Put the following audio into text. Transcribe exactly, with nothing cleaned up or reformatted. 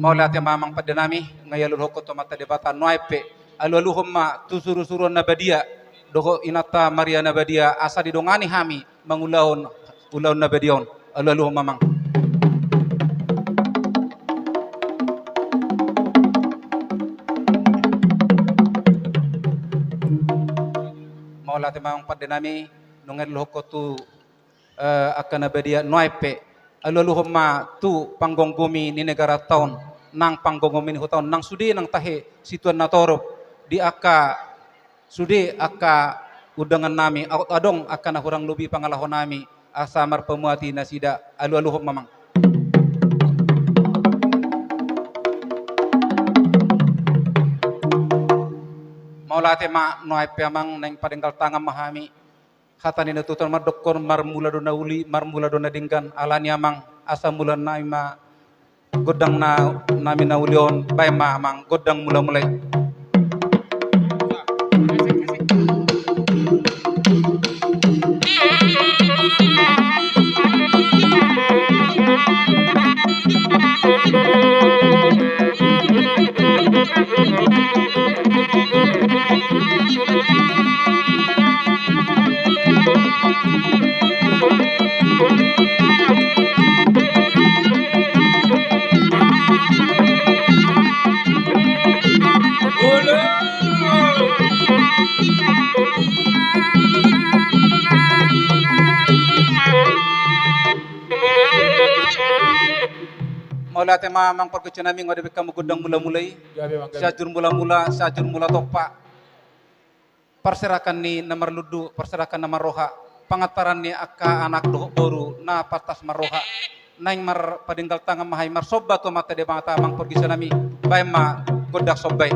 Mauliate ma amang pande nami, nunga dialualuhon tu Amanta Debata nuaeng pe. Alualuhon ma tu surusuruan na badia dohot inanta Maria na badia, asa didongani hami mangulahon ulaon na badia on. Alualuhon ma amang. Mauliate ma amang pande nami, nunga dialualuhon tu eh, angka na badia nuaeng pe. Alualuhon ma tu panggomgomi ni negaranta on, nang panggomgomi ni huta on, nang sude nang tahe situan na torop, di angka sude angka undangan nami, adong angka na hurang lobi pangalaho nami, asa marpamuati nasida. Alualuhon ma amang. Mauliate ma nuaeng pe amang, naeng padenggal tangan ma hami. Hata ni natuatua mandokkon, marmula do na uli, marmula do na denggan. Alani amang, asa mula nami ma gondang na, nami na uli on. Baen ma amang gondang mulamula i. Mauliate ma amang pargonsi nami, nunga dibaen hamu gondang mulamula i. Gabe, Bang, gabe. Sianjur mulamula, sianjur mula tompa. Parserahan ni na marlundu, parserahan na marroha, pangantaran ni angka anak dohot boru na pantas marroha. Naeng marpadenggal tangan ma hami, marsomba tu Amanta Debata amang pargonsi nami. Baen ma gondang somba i.